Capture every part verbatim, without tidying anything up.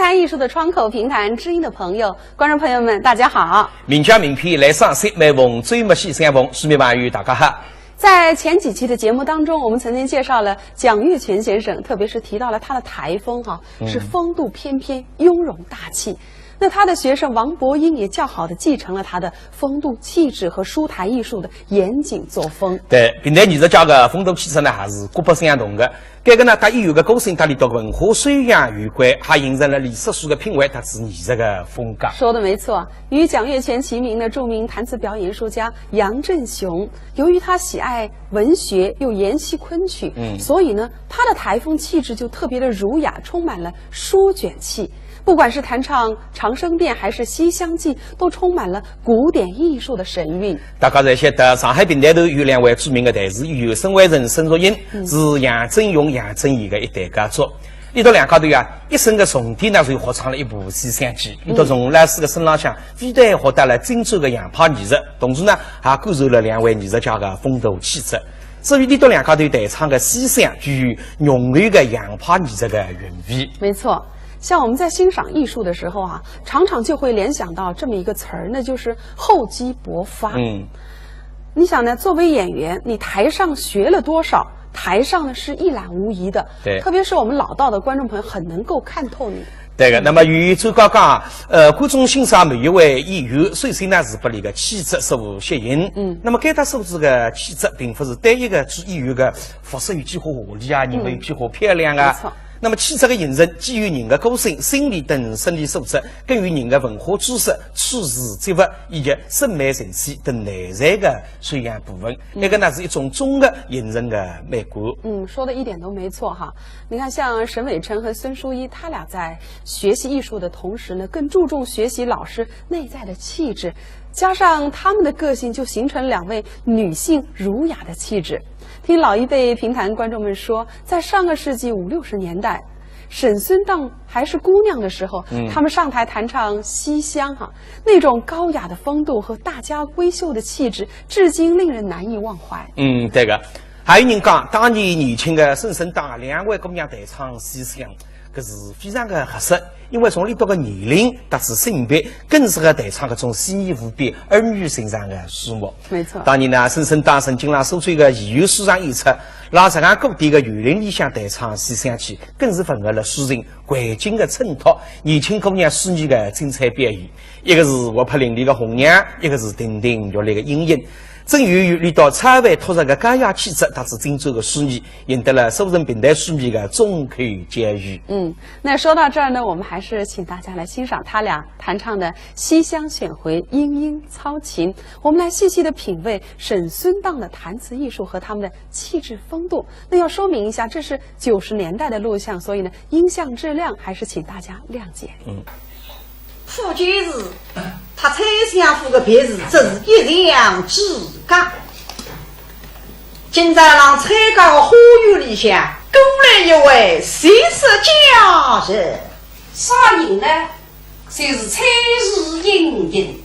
看艺术的窗口，评弹知音的朋友，观众朋友们，大家好。名家名篇来赏析，每逢周末喜相逢，书迷朋友大家好。在前几期的节目当中，我们曾经介绍了蒋月泉先生，特别是提到了他的台风哈，嗯。是风度翩翩，雍容大气。那他的学生王伯英也较好地继承了他的风度、气质和书台艺术的严谨作风。对，评弹艺术家个风度气质呢，还是各不相同个。搿个呢，搭演员个个性搭俚笃个文化修养有关，还形成了俚叔叔个品味搭仔艺术个风格。说得没错，与蒋月泉齐名的著名弹词表演艺术家杨振雄，由于他喜爱文学，又研习昆曲，嗯。所以呢，他的台风气质就特别的儒雅，充满了书卷气。不管是弹唱《长生殿》还是《西厢记》，都充满了古典艺术的神韵。大家侪晓得，上海评弹团有两位著名个弹词演员，沈伟成、沈若英，嗯。是杨振雄、杨振贤个一对佳作。俚笃两家头呀，一生个重点呢，就学唱了一部《西厢记》。嗯。俚笃从老师个身浪向，非但学到了精湛个洋派艺术，同时呢，还感受了两位艺术家个风度气质。 至于俚笃两家头弹唱个《西厢》，具有浓厚个洋派艺术个韵味。没错，像我们在欣赏艺术的时候啊，常常就会联想到这么一个词儿，那就是厚积薄发。嗯。你想呢，作为演员，你台上学了多少，台上呢是一览无遗的。对。特别是我们老道的观众朋友很能够看透你。 对个，那么由于周刚刚，呃，观众欣赏每一位演员，首先呢是拨俚个气质所吸引。嗯。那么该搭所指个气质，并不是单一个指演员个服饰有几化华丽啊，人物有几化漂亮啊。嗯。没错。那么气质个形成，既有人个个性、心理等生理素质，更有人个文化知识、处事职业以及审美层次等内在个修养部分。嗯。搿个呢是一种综合形成个美感。嗯，说得一点都没错哈。 你看，像沈伟成和孙淑依，他俩在学习艺术的同时呢，更注重学习老师内在的气质，加上他们的个性，就形成两位女性儒雅的气质。听老一辈评弹观众们说，在上个世纪五六十年代，沈孙档还是姑娘的时候，嗯。他们上台弹唱《西厢》哈，那种高雅的风度和大家闺秀的气质，至今令人难以忘怀。嗯，对个。 还有人讲，当年年轻个沈孙档两位姑娘弹唱《西厢》，搿是非常个合适，因为从俚笃个年龄搭仔性别，更适合弹唱搿种细腻无比、儿女情长个书目。没错。当年呢，沈孙档曾经辣苏州个戏院书场演出，辣实梗古典个园林里向弹唱《西厢记》，更是符合了书情环境个衬托，年轻姑娘书艺个精彩表现。一个是活泼伶俐个红娘，一个是亭亭玉立个莺莺。 正由于俚笃超凡脱俗个高雅气质，搭仔精湛个书艺，赢得了苏州评弹书迷个众口皆语。嗯，那说到这儿呢，我们还是请大家来欣赏他俩弹唱的《西厢》，选回《莺莺操琴》。我们来细细地品味沈孙档的弹词艺术和他们的气质风度。那要说明一下，这是九十年代的录像，所以呢，音像质量还是请大家谅解。嗯。 夫君是，他采香夫个别墅，这是一墙之隔。今朝浪采家个花园里向，过来一位新式佳人。啥人呢？就是采苹莺莺。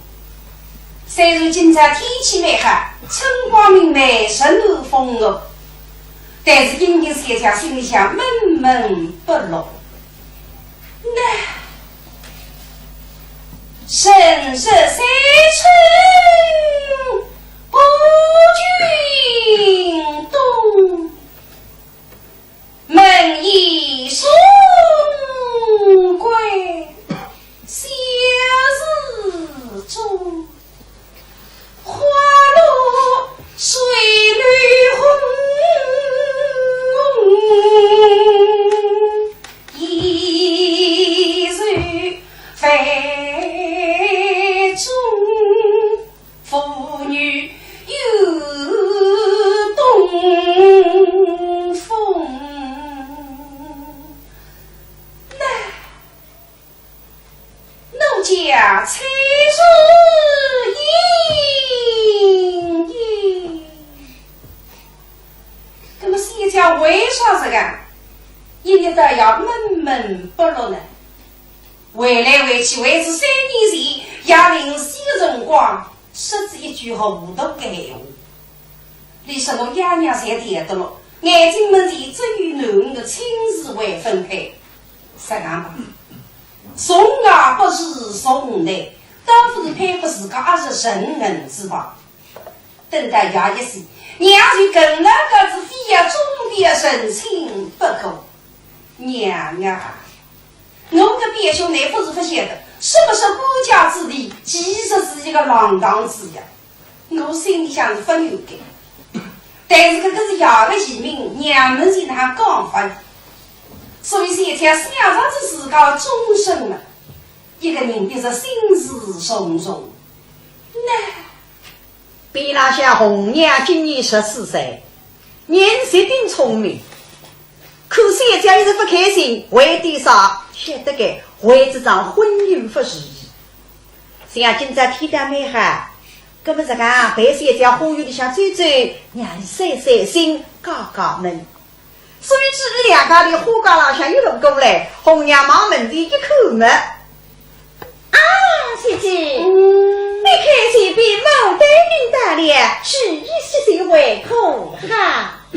虽然今朝天气蛮好，春光明媚，十分风雅，但是莺莺小姐心里向闷闷不乐。 那，人是谁？春不君冬，门已松归，小时中。 花落水流红，依旧繁种。妇女又东风。那 奴家采苹莺莺。那么小姐为啥这个一日到夜闷闷不乐呢？回来回去还是三年前，夜里仔个辰光，说仔一句糊涂个闲话。俚说我爷娘侪调得了，眼睛门前只有囡儿个亲事会分配。实梗吧，从外不如从内，倒不如配合自家阿侄成人之吧。等到夜一些，娘就跟了个子飞呀，总比啊成亲不过。娘啊，我个表兄，你不是不晓得，什么是官家子弟，其实是一个浪荡子呀。 我心里向是不愿意的，但是搿个是爷个遗命，娘们是哪讲法？所以小姐想着是自家终身了，一个人必是心事重重。那边浪向红娘今年十四岁，人绝顶聪明， 可小姐一直不开心，为点啥？晓得个，为这桩婚姻不如意。想今朝天倒蛮好，搿么自家陪小姐花园里向走走，让伊散散心，解解闷。所以至于两家头花街浪向一路过来，红娘望门前一看么，啊，小姐，嗯。你看前边牡丹亭到了，是一些些为可哈？ 哈，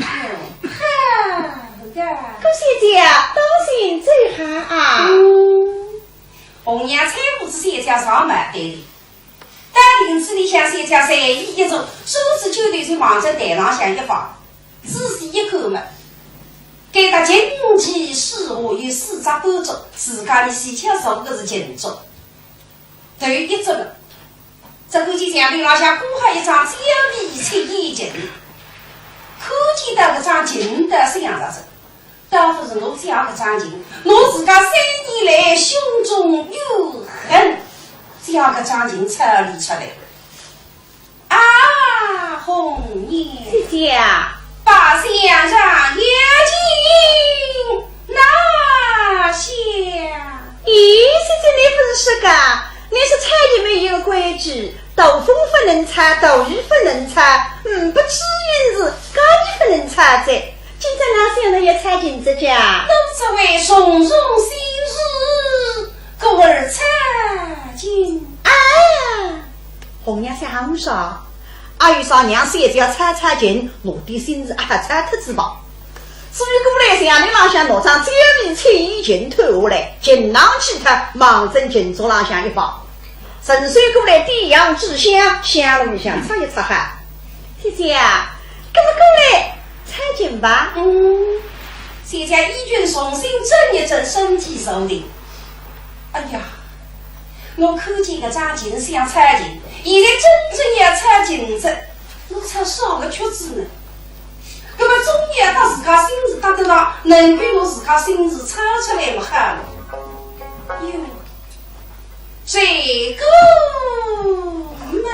搿小姐当心走好啊。嗯，红娘搀扶仔小姐上牡丹亭，到亭子里向小姐随意一坐，梳子就对就望着台浪向一放，仔细一看么，该搭琴棋书画有四只班桌，自家呢恰巧坐个是琴桌。 头一只了，只看见墙头浪向挂好一张焦皮青衣裙，看见到搿张裙的想着，倒不如我借搿张琴，我自家三年来胸中有恨，借搿张琴抽离出来。 啊，红娘。姐姐啊。把香上眼睛拿下。咦，姐姐，你不是说个，你是唱的没有规矩，大风不能唱，大雨不能唱，嗯，不至于是高低不能唱噻。今朝哪想着要唱琴子家？奴只为重重心事，故而唱琴。啊！ 红娘想啥？阿有啥娘小姐要唱唱琴，拿点心事啊唱脱仔吧。所以过来想，墙头浪向拿张焦皮青衣裙脱下来，琴浪去脱，望准琴桌浪向一放。顺手过来点杨枝香，香炉里向插一插哈。姐姐啊，搿么过来唱琴吧。嗯，小姐衣裙重新整一整，身体坐定。哎呀， 我看见搿张琴想唱琴，现在真正要唱琴哉，我唱啥个曲子呢？搿么总要搭自家心事搭得上，能够拿自家心事唱出来么好了。哟，这个嘛。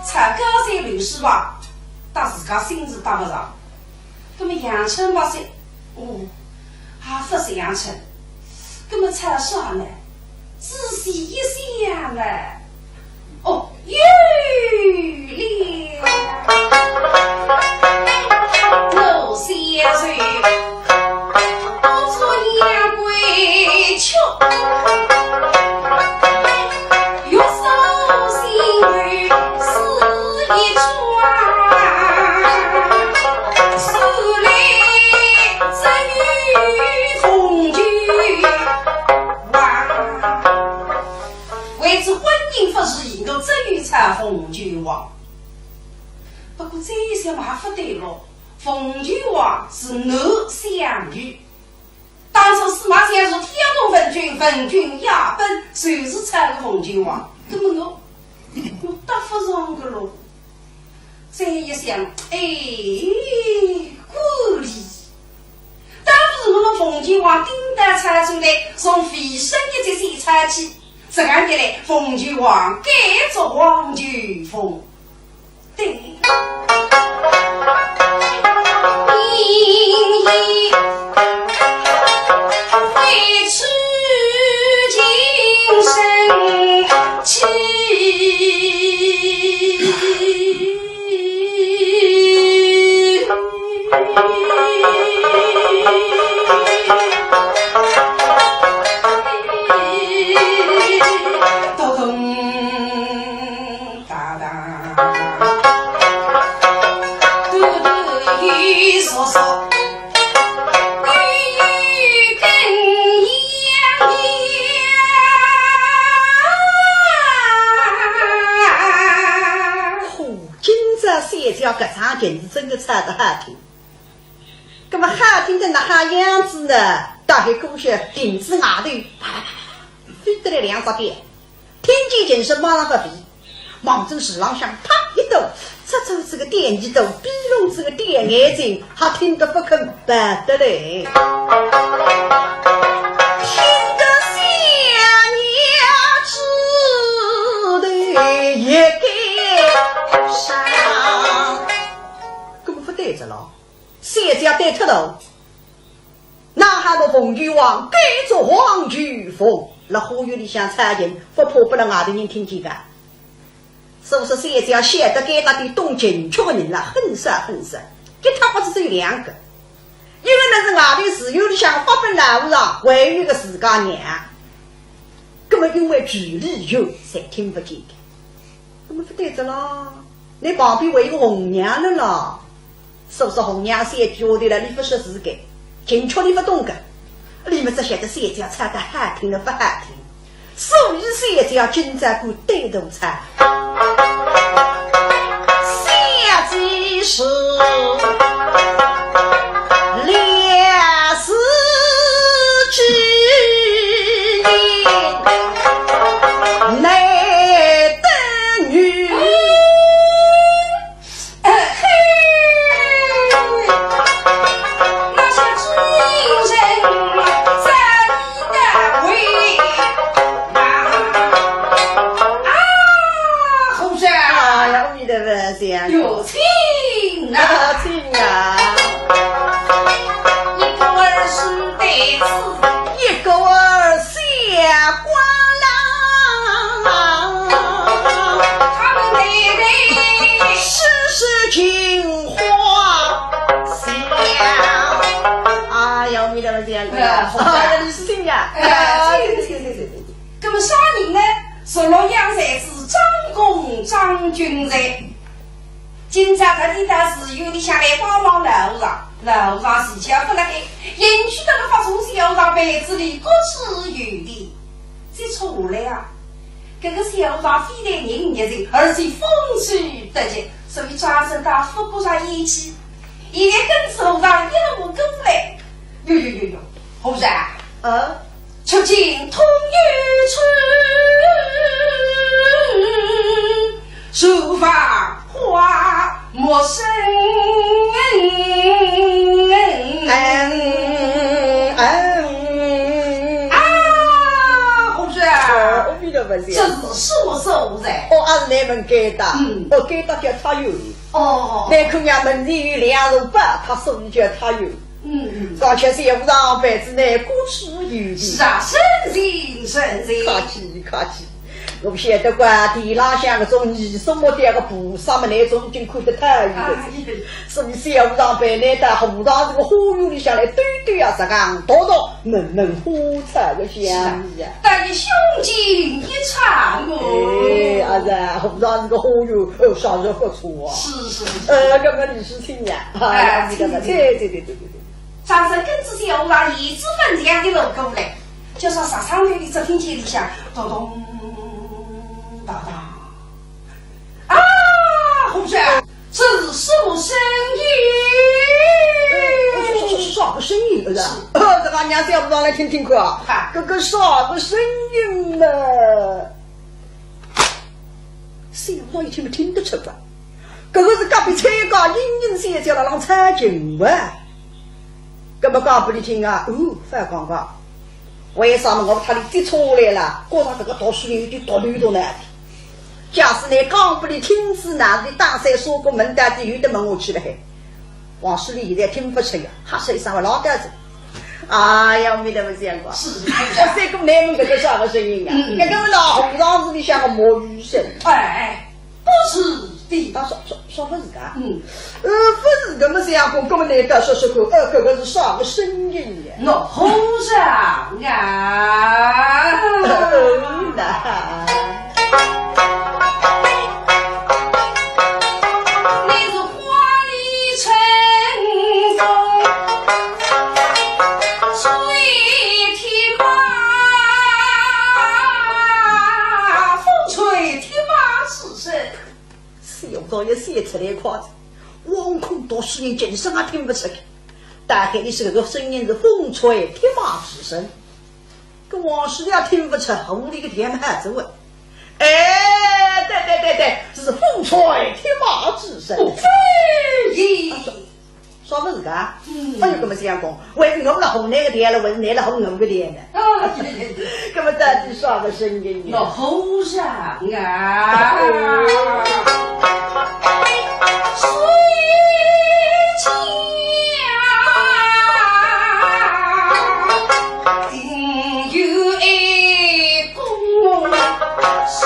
唱高山流水房，搭自家心事搭勿上。葛末阳春八岁，哦，也勿是阳春。葛末唱啥呢？仔细一想呢，哦，有了。我小时候，我做娘归去。 为此婚姻不如意，我只有唱凤求凰。不过这一想嘛勿对咯，凤求凰是男相女。 当初司马相如挑动文君，文君夜奔，就是唱个凤求凰。葛末我，我搭勿上个咯。再一想，哎，顾里，倒勿如我们奉亲王顶到草场来，从肥身一节先抄起，这样一来，奉亲王改做黄九凤。 对。嚯，今朝小姐搿唱琴是真个唱得好听。葛末好听得哪哈样子呢？大黑狗血停仔外头，啪啪啪，飞得来两只脚。 听见琴声马上发飞，望准树浪向啪一倒，抓住仔个点耳朵，闭拢仔个点眼睛，还听得勿肯拔得来。听得小娘子头一该伤。搿么勿对哉咯，小姐对脱头。 哪哈拿奉亲王改做黄九凤，辣花园里向唱琴，勿怕拨辣外头人听见个。所以说小姐晓得该搭点懂琴曲个人啦，很少很少，一塌刮子只有两个。一个呢是外头寺院里向法本老和尚，还有一个自家娘。葛么因为距离远，侪听勿见个。葛么勿对哉咯，倷旁边还有一个红娘了咯。 所以说红娘三句话头了，俚勿识字个，琴曲俚勿懂个，俚么只晓得小姐唱得好听了勿好听，所以小姐今朝敢对头唱。小姐是烈士之人，难得女。 嘿，那些知音人在你的位啊，啊，后生。哎呀，阿弥陀佛，相公。有请啊。啊，请啊。一个儿是对子，一个儿下官郎。他们对对，世事情 花香。哎呀，阿弥陀佛，相公啊，哎，好啊。哎呀，你是亲家。哎，对对对对对对。那么啥人呢？是洛阳才子张公张君才。今朝特地到寺院里向来帮忙老和尚，老和尚自家勿辣海，引去得了法中小和尚被子里各处游历。 接出话来啊，搿个小和尚非但人热情，而且风趣得极，所以张生倒勿觉着厌气。现在跟仔和尚一路过来，哟哟哟哟，和尚，呃，出京通幽处，书房花陌生。嗯，嗯。啊，和尚。哦，阿弥陀佛，这是什么所在？哦，阿是南门该搭。嗯。哦，该搭叫塔院。哦。南口衙门里有两座宝塔，所以叫塔院。嗯，嗯。而且是和尚陪仔呢，各处游历。是啊，神仙，神仙。客气，客气。 我晓得个，地浪向搿种泥塑木雕个菩萨么，乃种已经看得太远了。哎呀，所以小和尚陪倷到和尚这个花园里向来兜兜啊，实梗读读，闻闻花草个香味啊。是啊，但愿胸襟一阔哦。哎，啊是啊，和尚这个花园，呃，啥是不错啊。是，是，是。呃，搿么你是亲家，哎，啊，这个，亲家。对，对，对。 张生跟仔小和尚一直奔向的路过来，就说啥声音哩，只听见里向咚咚哒哒。啊，和尚，这是什么声音？呃，是，是，是啥个声音，儿子？是。呃，这个娘子要不上来听听看啊。好。这个啥个声音呢？我一听么听得出个，搿个是隔壁蔡家莺莺小姐辣浪唱情话。搿么讲拨俚听啊，哦，勿讲讲，为啥么我搭俚接触下来了，觉着搿个读书人有点独立的呢？假使倷讲拨俚听仔，哪能打算说个门到底有得问下去了嘿？ 王世礼现在听勿出呀，吓出一声，我老头子。哎呀，没得么讲过。是，是，是。我三个妹妹搿个啥个声音呀？嗯，嗯。搿个是老和尚寺里向个木鱼声。哎，不是的。啊，说，说，说勿是个。嗯。呃，勿是搿么讲过，搿么倷倒说说看，呃，搿个是啥个声音呀？老和尚啊。嗯呐。 小姑娘一笑出来快哉，枉空读书人琴声也听勿出个，大概俚是搿个声音是风吹铁马之声。 搿王世礼听勿出，屋里个电话喊着我。哎，对对对对，是风吹铁马之声。哦，非也。啥勿是个？嗯。哎呦，搿么相公，还是我辣哼倷个调了，还是倷辣哼我个调呢？啊，对对对。搿么到底啥个声音呢？老和尚啊。水家 定有一功上，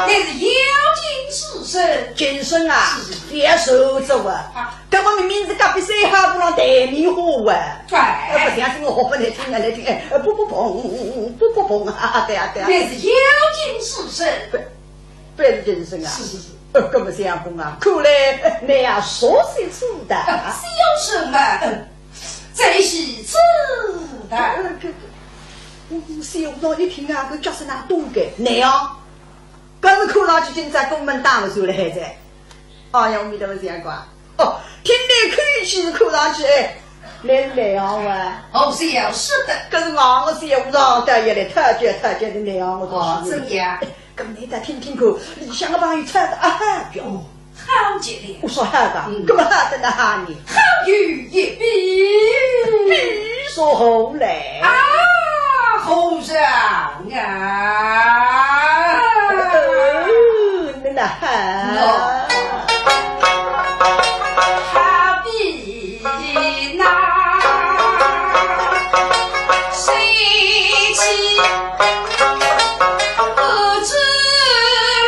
乃是要紧之身。琴声啊，是，是，是。覅说这话。啊。搿我明明是隔壁山海路浪弹棉花啊。哎。哎，勿相信我学拨倷听啊，来听，哎，哎，噗噗嘭，噗噗嘭，啊，对啊，对啊。乃是要紧之身。不，不是琴声啊。是，是，是。呃，搿么相公啊，看来，哎，倷也熟悉此道。啊，小生嘛，嗯， 最喜此道。呃，搿，搿，我，我小姑娘一听啊，搿叫声哪懂个，倷啊？搿是看上去今朝宫门打勿算了还在。哎呀，我没得么想过啊。哦，听倷口气是看上去，哎，倷是倷样啊？哦，是要是的。搿是我，我小姑娘倒也来讨教讨教倷倷样，我倒是。哦，怎样？ 搿么倷再听听看，里向个朋友唱得啊好哟。哦，好极了。我说好个，嗯。搿么好得哪哈呢？好有一比。比说何来？啊，和尚啊。哦，那好。喏。好比 那谁知不知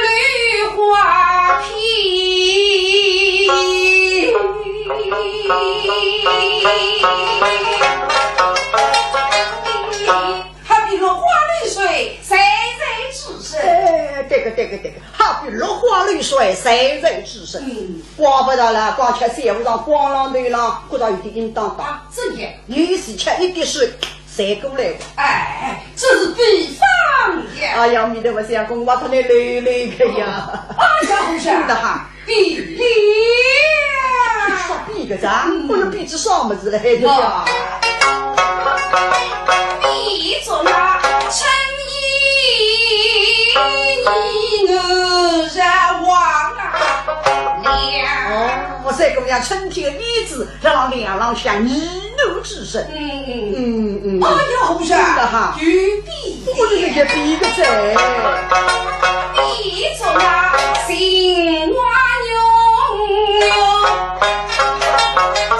绿花皮。好比落花流水，谁人之身？哎，对个，对个，对个。 好比落花流水，谁人之身？嗯。怪勿得了，刚才小和尚光浪头浪，觉着有点应当当。啊，怎样？有时吃一滴水，才过来个。哎，这是比方呀。哎呀，没得么相公，我搭倷累累个呀。哎呀，和尚。真的哈。比了。啥比个啥？嗯。我要比这啥么子了，还得讲。啊。比着那春 天的女儿王啊，娘。哦，我说姑娘，春天的女子辣浪梁浪向呢喃之声。嗯，嗯。嗯，嗯。哎呀，和尚，真的哈。有比。我这个也比个谁？比着那秦婉容。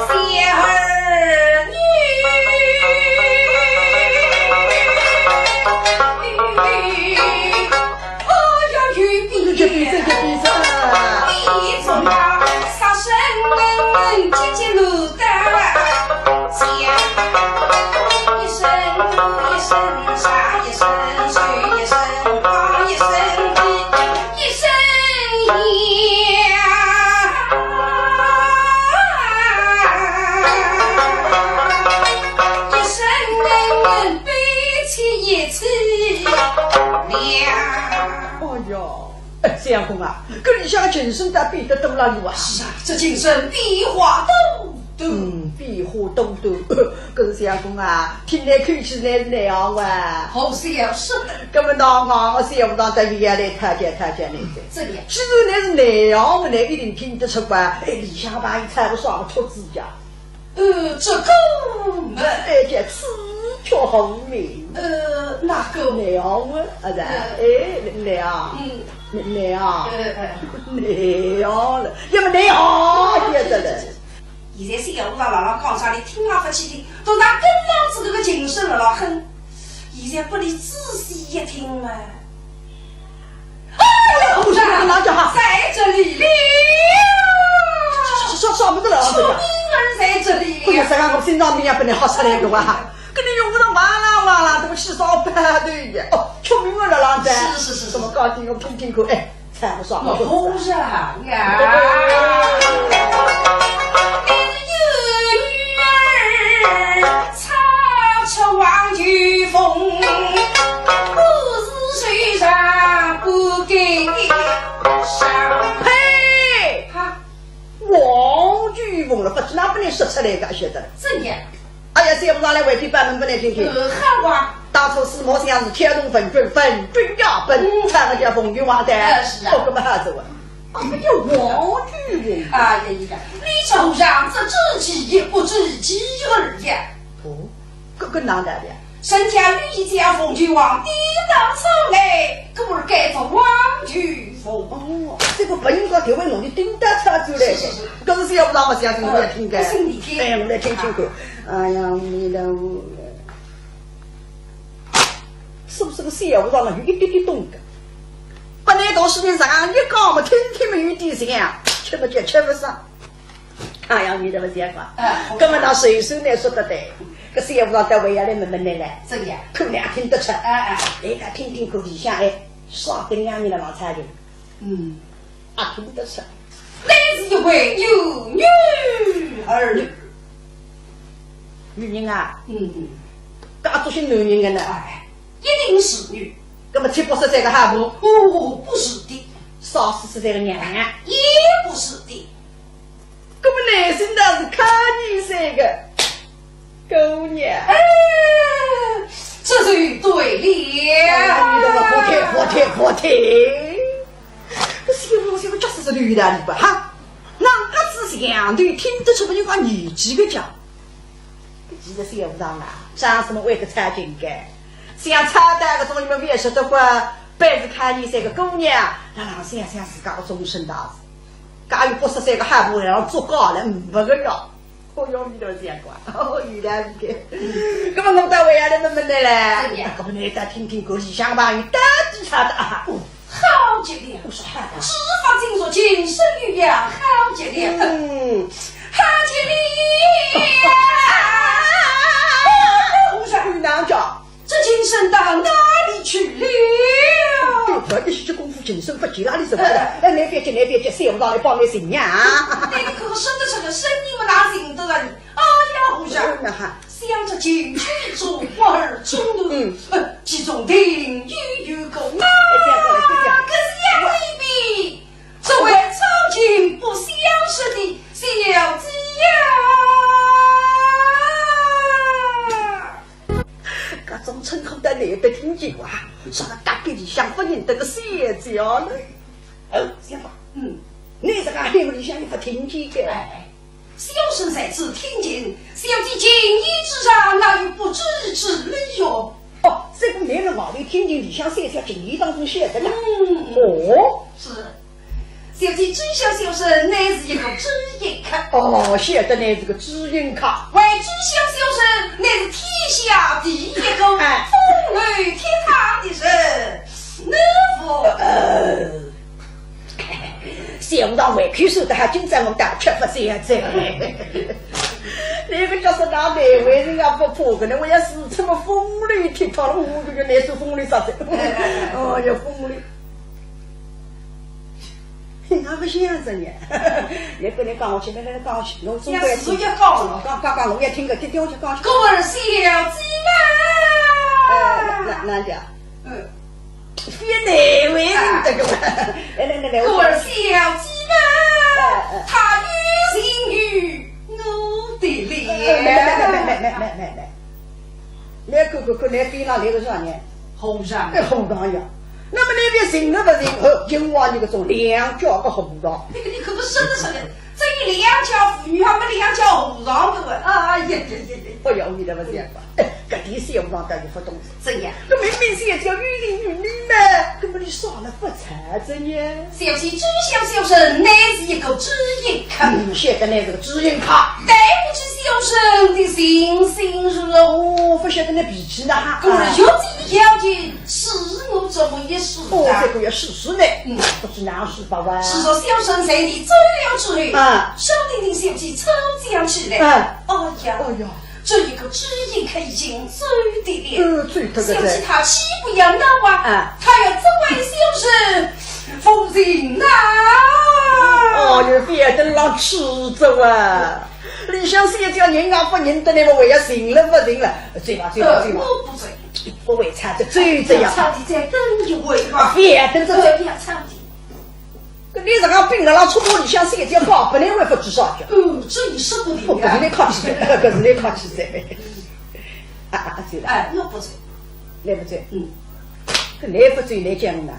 小儿女。哦哟，有比，有比，这个比赛。比中啊，杀生人节节落得下，一声一声杀，一声收，一声放，一声提。 一声呀，一声悲戚一凄凉。哎呀，哎，相公啊，搿里向个琴声倒比得多了有啊。是啊，这琴声比花多。嗯，变化多多。搿是相公啊，听来看去是难啊哇。好笑死了。搿么喏，我相公到医院来，他讲他讲来噻。这个。既然是难啊，我难一定听得出吧？哎，里向吧，一猜不上个出子家。呃，这个嘛。哎，叫此却好命。呃，哪个？难啊，啊，是啊。呃。哎，难啊。嗯。难啊。呃，呃。难啊了，要么难啊，也得了。 现在小和尚辣辣讲啥哩，听也勿去听，都拿跟牢仔搿个琴声辣辣哼。现在拨俚仔细一听嘛。哎呀，和尚，哪家？在这里了。啥，啥，啥物事了？这个。楚明儿在这里了。哎呀，啥个我心脏病也不能好出来个哇！跟你用不着哇啦哇啦，这个气烧白头的。哦，楚明儿辣辣噻。是，是，是，是。怎么高兴？我听听看，哎。 才不爽。我和尚呀，你是有女儿，操出王九凤，不是谁人不给上。嘿，哈，王九凤了，不是那不能说出来个，晓得了。怎样？ 哎呀，小和尚来回头把门不来听听。呃，好啊。当初司马相如挑动昏君，昏君驾崩，嗯。才个叫凤九凤的。呃，是啊。哦，搿么好做啊。哎呀，王九凤。哎呀，你看，你手上这知己也不知己而已。哦，搿个哪能的？人家有一家凤九凤，你当初来，故而改做王九凤。哦，这个不应该调位弄得顶到差出来的。是，是，是。搿是小和尚勿相信，我来听个。不信你听。哎，我来听听看。 哎呀，我的，是不是个小和尚呢？有一点点懂个。本来读书人上一讲嘛，听听嘛有点像，吃嘛就吃勿上。哎呀，我的勿像话。哎，搿么那随手呢说得对，搿小和尚到外头来问问来了。怎样？可能也听得出。哎，哎。哎，他听听看里向，哎，啥个样子了，王才的。嗯。 啊，听得出。乃是一位有女儿。女人啊？嗯，嗯。搿做啥男人个呢？哎，一定是女。搿么七八十岁个好婆？哦，不是的。三四十岁个娘娘？也不是的。搿么乃是倒是看你这个 姑娘。哎，这就对了。哎，你这个活铁活铁活铁。搿小和尚搿个角色是有道理吧？哈，哪个是像头听得出别人家年纪个讲？搿其实小和尚啊，长什么会得差劲个？像差到搿种，你们别说得过，本是看你这个姑娘，让人想想自家个终身大事。假如八十岁个还不会让做高了，没个呀。 哦哟，你倒是讲过，哦，有道理个。搿么我到外头来问问来嘞。对呀。搿么你再听听看，里向朋友到底啥个啊？哦，好极了。我说好啊。只发今日琴声有恙，好极了。嗯。好极了。我说，你哪讲？ 这琴声到哪里去了？对，一歇歇功夫琴声勿见哪里去了。哎，哎，倷覅急，倷覅急，小和尚来帮倷寻呀。倷搿个说得出个声音么哪寻得着呢？哎呀，和尚，嗯，那哈。想这琴曲中花儿中，嗯。呃，其中定有有个那个小闺蜜，这位操琴不相识的小姐呀。 搿种称呼倒难得听见哇，啥个隔壁里向勿认得个小姐呢？哦，相公，嗯，倷这个喊里向也勿听见个。哎，小生在此听见，小姐琴艺之上，哪有不知之理哟？哦，这个倷是外头听见，里向小姐琴艺当中晓得个。嗯，哦，是。 小姐知晓小生乃是一个知音客。哦，晓得倷是个知音客。还知晓小生乃是天下第一个，哎，风流倜傥的人，你不？呃，小和尚胃口收得好，今朝我倒吃勿消哉。倷个角色哪能为人家勿怕个呢？我要是这么风流倜傥了，我就要来说风流啥子？哦，要风流。 哪个先生呢？倷勿能讲下去，倷勿能讲下去，我总归要听。要是要讲了。讲，讲，讲，我要听个，听，听下去讲下去。故而小姐嘛。呃，哪，哪，哪讲？嗯。覅难为情这个嘛。来，来，来，来，我讲。故而小姐嘛，哎，哎。她有情于我倷看看看，倷边浪来个啥人？和尚。哎，和尚呀。那么倷覅寻了勿寻，呃，另外一个种两家个和尚。倷，倷看看说得出来，这一两家妇女还没两家和尚个哇。哎呀呀呀呀！哎呀，我现在勿是讲，哎，搿点小和尚倒也勿懂事。怎样？搿明明是一条有情于理嘛，搿么倷啥了勿睬哉呢？小姐知晓小生乃是一个知音客。嗯，晓得倷是个知音客。 对不起小生的情形如何？哦，勿晓得倷脾气呢哈。故而有这一条件，是我这么一说哦，的。这个要试试呢。嗯。不知哪试法哇？是说小生在你走了之后，啊。商定定小姐吵架起来。啊。哎呀，哎呀。这一个知音客已经走的了。嗯，走脱个哉。小姐她岂不要恼啊？啊。她要责怪小生无情呐。哦，有别等浪气哉哇。 里向小姐人也勿认得倷么，还要寻了勿寻了。走吧，走吧，走吧。呃，我不走。勿会吵哉，走哉呀。吵哉再等一会吧。覅等哉，走。呃，覅吵哉。搿倷实梗屏个浪，出到里向小姐讲，本来还勿知啥叫。呃，这也说不定啊。哦，搿是倷客气哉，搿是倷客气哉。啊，啊，啊，走了。哎，我不走。倷勿走？嗯。搿倷勿走，倷讲哪？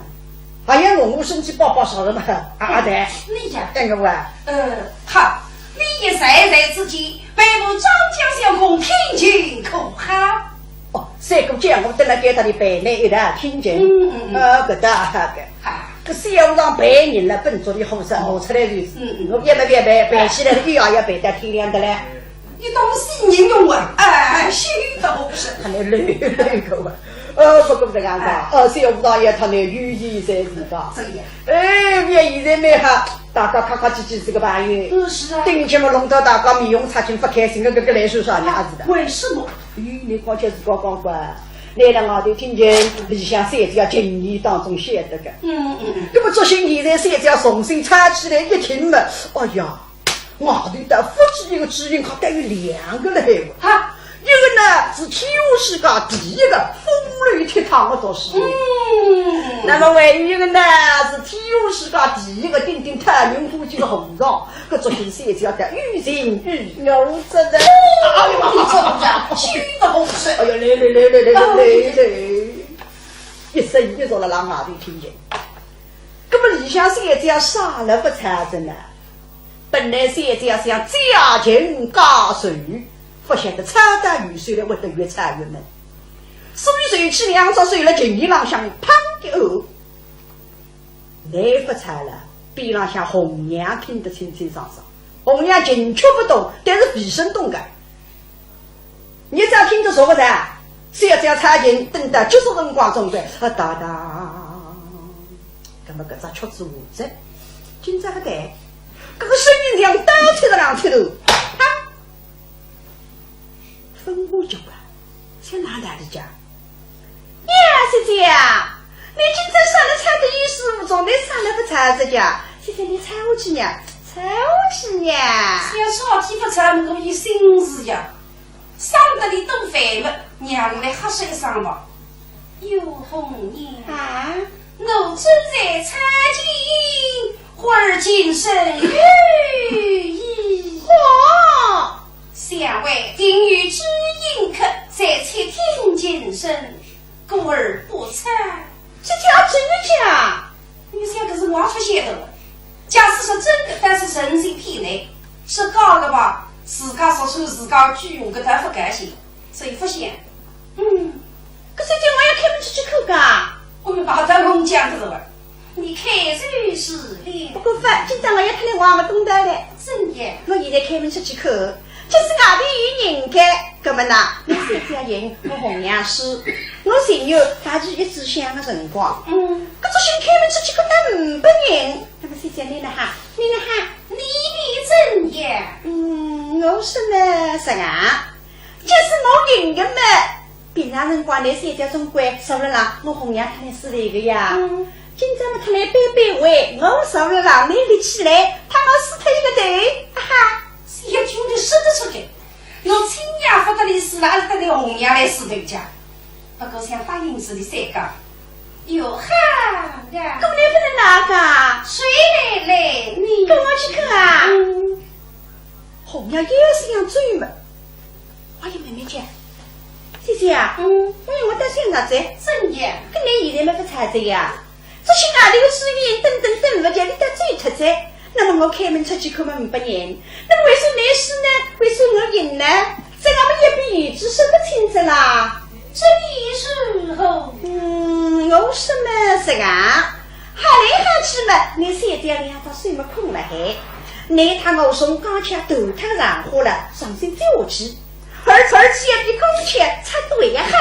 哎呀，我，我身体包包啥了嘛？啊，啊，对。你呀。哎，我啊。呃，好。 你也在在之间，陪我张家相公听经可好？哦，三哥叫我等辣该搭里陪倷一道听经。嗯，嗯，嗯。呃，搿搭好个。啊。搿小和尚陪人了，本族里好生，哦。我出来就是。嗯，嗯。我一般般陪，陪起来了，一夜也陪到天亮的嘞。一道是人用啊，哎，哎，是的，我不是。还能累，累个啊。呃，不过搿个样子啊，哎。呃，小和尚也他那有意在是吧？怎样？ 哎，覅现在蛮好，大家客客气气是个朋友。嗯，是啊。顶天么弄到大家面红擦青勿开心，搿个来说啥呢？啊，是的。为什么？咦，倷讲起来是刚刚过，倷辣外头听见，里向小姐情意当中晓得个。嗯，嗯，嗯。搿么作兴现在小姐重新吵起来一听嘛，哎呀， 外头倒勿止一个知音客，倒有两个了海哇。哈。一个呢是天下世界第一个风流倜傥的读书人。嗯。那么还有一个呢是天下世界第一个顶顶讨人欢喜的和尚，搿作兴小姐倒有情于我哉。哎呀妈！你这和尚，虚的和尚。哎呀，来来来来来来来来，一生一世辣辣外头听见。 搿么里向小姐啥了勿吵哉呢？本来小姐想家穷家瘦，勿晓得吵到有手了，会得越吵越闷。所以手起两只手辣琴弦浪向拍个哦。倷勿吵了，边浪向红娘听得清清爽爽。 红娘琴曲勿懂，但是皮声懂个。倷只要听得熟个哉，小姐只要唱琴，等到结束辰光总归啊哒哒。那么搿只曲子完哉，今朝还对，搿个声音像刀切着两切头，啪！分我结棍，才哪能的讲？ 呀，小姐啊，倷今朝啥了吵得有始无终，倷啥了勿吵哉呀？小姐，倷吵我去呀，吵我去呀。小姐，我天勿吵，我有心事呀。伤得倷多烦么，让我来瞎说一声吧。哟，红娘。啊？我正在唱琴，忽而琴声远矣。嚯！ 想为定有知音客，在窃听琴声，故而不吵。这叫真的假？倷想搿是我勿晓得了。假使说真的，但是人是骗人，说假的吧，自家说出自家句闲，搿倒勿高兴，所以勿响。嗯。搿小姐，我要开门出去看看啊。我们把他弄僵的了。 你开就是了。不过勿，今朝我要脱倷话没东道嘞。怎样？我现在开门出去看，假使外头有人个，搿么呐，倷小姐行，我红娘输。我情愿大家一支香的辰光。嗯。搿作兴开门出去看，呒不人。那么小姐倷呢哈？倷呢哈？你比怎样？嗯，我说呢，是啊，假使我赢个嘛， 平常辰光，倷小姐总归坐辣浪，我红娘搭倷势力个呀。嗯。今朝么搭倷扳扳位，我坐辣浪，倷立起来，搭我势脱一个头，哈哈。小姐，倷说得出个，我亲娘勿搭倷势了，还是搭倷红娘来势头家。不过想答应是倷三个，有好个。搿倷勿能哪个？谁来来你？跟我去看啊。嗯。红娘也是样追么？ 哎呀，妹妹姐，姐姐啊，嗯。我有没得想着哉？怎样？搿侬现在没法吵哉呀？这些外头的事情等等等勿及，你得走脱哉。那么我开门出去看么没别人，那么为啥侬输呢？为啥我赢呢？这个么也比预知说不清楚啦。这便如何？嗯，我说么是啊，好来好去么，侬现在两只手么空了海，侬搭我从刚刚头顶上花了，上身走下去。 而而且比刚才差得还好，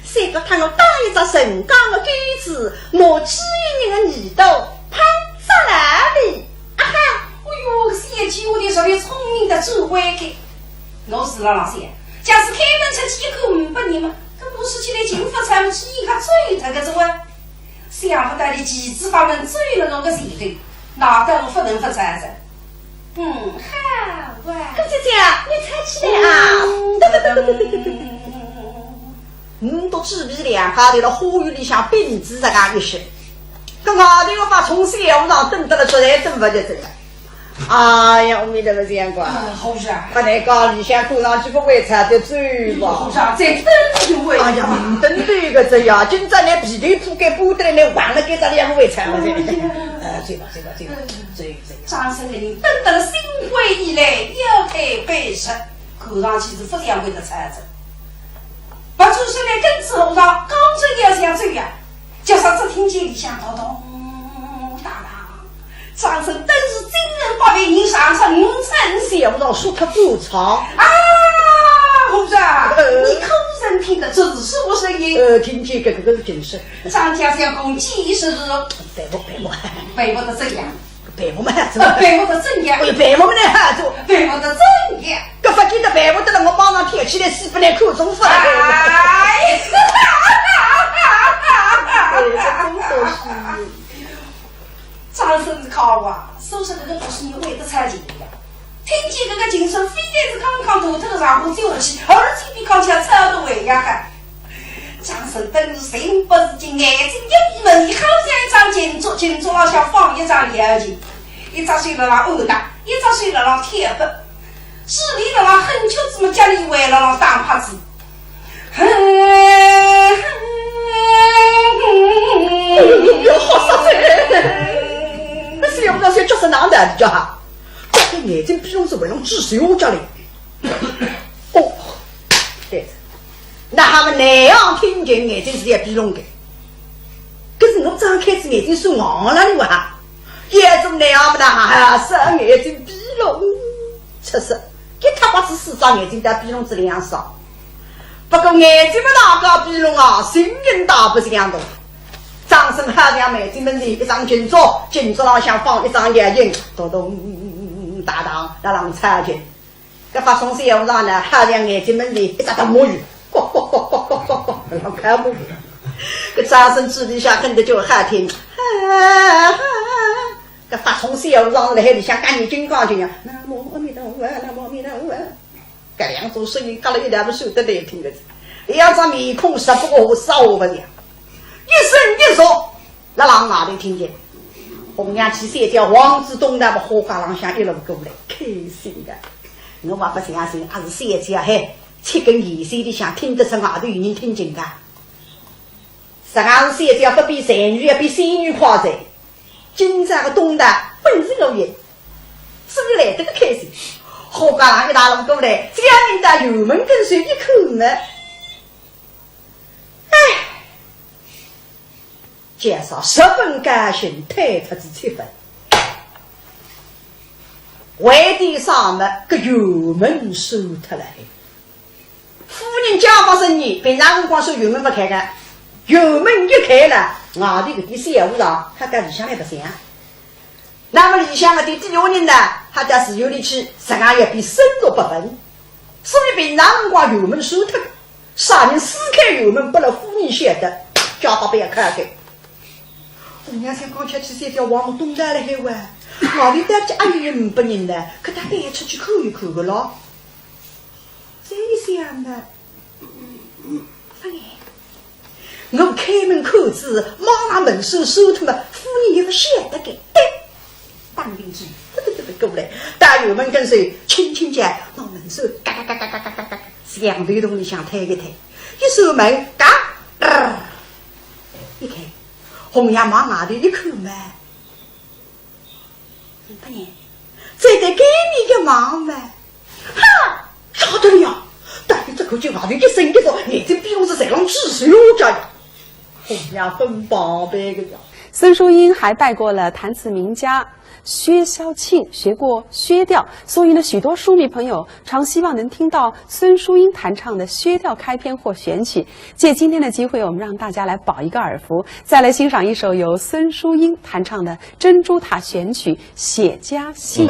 赛过搭我打一只人家的狗子，拿几个人的耳朵碰着了的。啊哈！哎哟，搿小姐，我的实在聪明得转弯个。我是老老想，假使开门出去一看，没别人嘛，搿不是起来进勿出，只有伊走脱个哉哇。 想不到伊棋子法门走了我个前头，难道我不能不猜猜？嗯，好啊。搿姐姐，侬猜起来啊。嗯，嗯，都嘴皮两家头了，花园里向屏子这样一些，搿外头个法从小和尚等得了，实在等勿及哉。 哎呀，我没得个辰光。啊，好事啊。把那个里向过上去不会吵得走吧？好事啊，再等一会。哎呀，等等个这呀，今朝那皮头铺盖铺得来，那完了给咱两个会吵了。哎呀。呃，走吧，走吧，走吧，走走走。张生的人等得了心灰意冷，要开会是，看上去是不想会得吵着。不就是那跟子和尚刚正要想走呀， 就像只听见里向咚咚哒哒，张生顿时精神百倍，人上上五层。小老鼠它不吵。啊，和尚，呃。你可曾听得这是什么声音？呃，听见个，个，个是精神。张家相公几时？陪我，陪我。陪我的怎样？ 陪我们还做。呃，陪我的怎样？哎，陪我们呢还做。陪我的怎样？搿发觉得陪我得了，我马上跳起来，死不来看中法。哎，这真可惜。张生是靠啊，说是搿个故事你会得猜见的呀。听见搿个精神，非但是刚刚头脱个上下走下去，而且比刚才吵得还要嗨。 张生顿时神不自禁，眼睛一闭么，好像一张镜子，镜子浪向放一张妖精，一只手辣浪按打，一只手辣浪挑拨，手里辣浪哼曲子么，脚里还辣浪打拍子。哎呦，好煞哉！那是要不然就叫是哪能的叫哈？这个眼睛闭拢是为了治水我家里。哦，对。 那么那样听见眼睛是要闭拢的，可是我张开仔眼睛是望了的哇，也总那样么的哈，是眼睛闭拢，确实，一塌刮子四只眼睛都闭拢仔两双。不过眼睛么哪个闭拢啊，声音大不相同。张生好像眼睛门前一张镜子，镜子浪向放一张妖精，咚咚哒当，辣浪吵着。 搿发送小和尚呢，好像眼睛门前一只大木鱼，咯咯咯咯咯咯咯，老看木鱼。搿张生嘴里向哼得就好听，搿发送小和尚辣海里向讲念金刚经呀，南无阿弥陀佛，南无阿弥陀佛。搿两种声音夹了一道，勿是得难听个，一张面孔十八个和尚勿像，一身一着 辣浪外头听见，红娘去三叫王子东那么花架浪向一路过来，开心的。我还不相信，还是三叫嘿，七根弦线里向听得出外头有人听见的。实梗是三叫不比才女，要比仙女快哉。今朝个东大本是我也，所以来得个开心。花架浪一大路过来，只要人到油门跟随一看呢，哎， 介绍十分高兴，推脱仔七分。为点啥么？搿油门收脱了。夫人家法生意，平常辰光是油门勿开个，油门一开了，外头搿点小和尚，他到里向来白相。 那么里向个点底下人呢，他家自有里去，实梗也比深入不分。所以平常辰光油门收脱个，啥人撕开油门，拨了夫人晓得，叫他不要开开。红娘想讲吃起三叫王东来了海哇，外头到底阿有人不认得，可他带出去看一看个咯。再一想呢， 哎，我开门看仔，马上门闩收脱么，夫人也勿晓得个。哎，打定主意，嘚嘚嘚嘚过来，到油门跟随，轻轻叫，拿门闩嘎嘎嘎嘎嘎嘎嘎嘎，向头洞里向推一推。一扇门，嘎，嘚儿，一开，红娘往外头一看嘛，不然，再对该面一望嘛，哈，晓得了呀，但是这口气外头一伸一缩，眼睛闭拢是在浪指手家呀。红娘分宝贝个呀。孙淑英还拜过了弹词名家 薛啸庆，学过薛调，所以呢，许多书迷朋友常希望能听到孙淑英弹唱的薛调开篇或选曲。借今天的机会，我们让大家来饱一个耳福，再来欣赏一首由孙淑英弹唱的《珍珠塔》选曲《写家信》。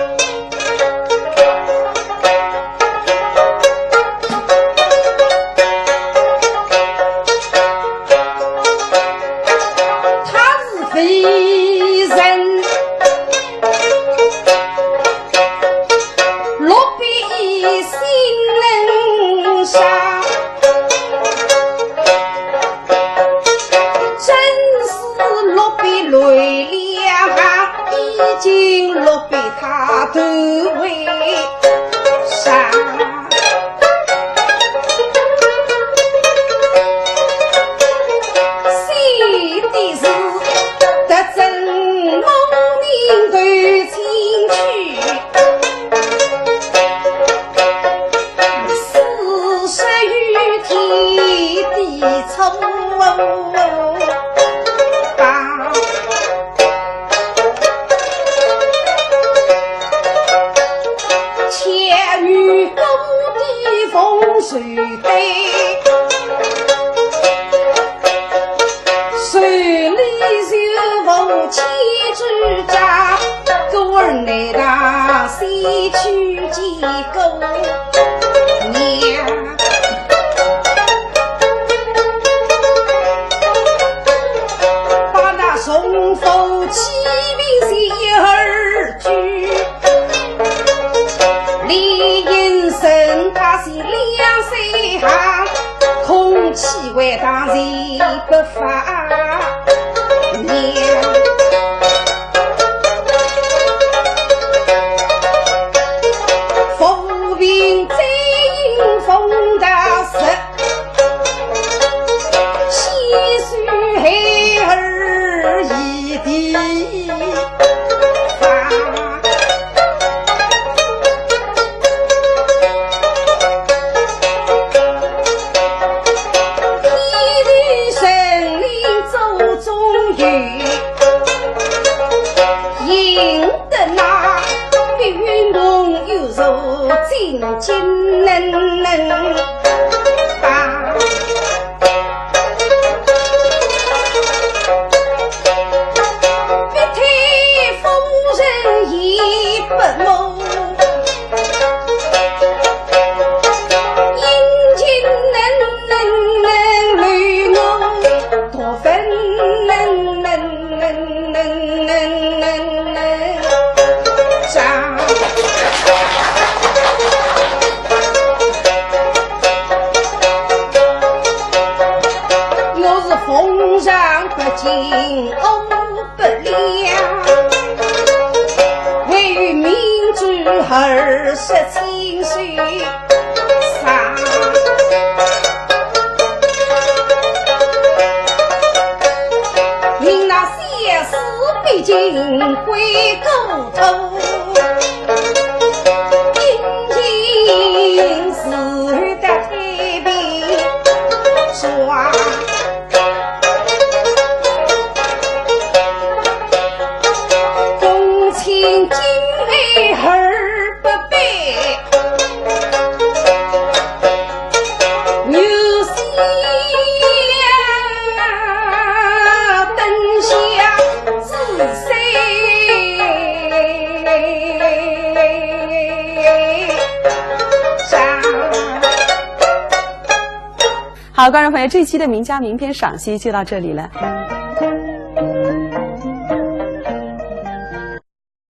好，观众朋友，这期的名家名篇赏析就到这里了。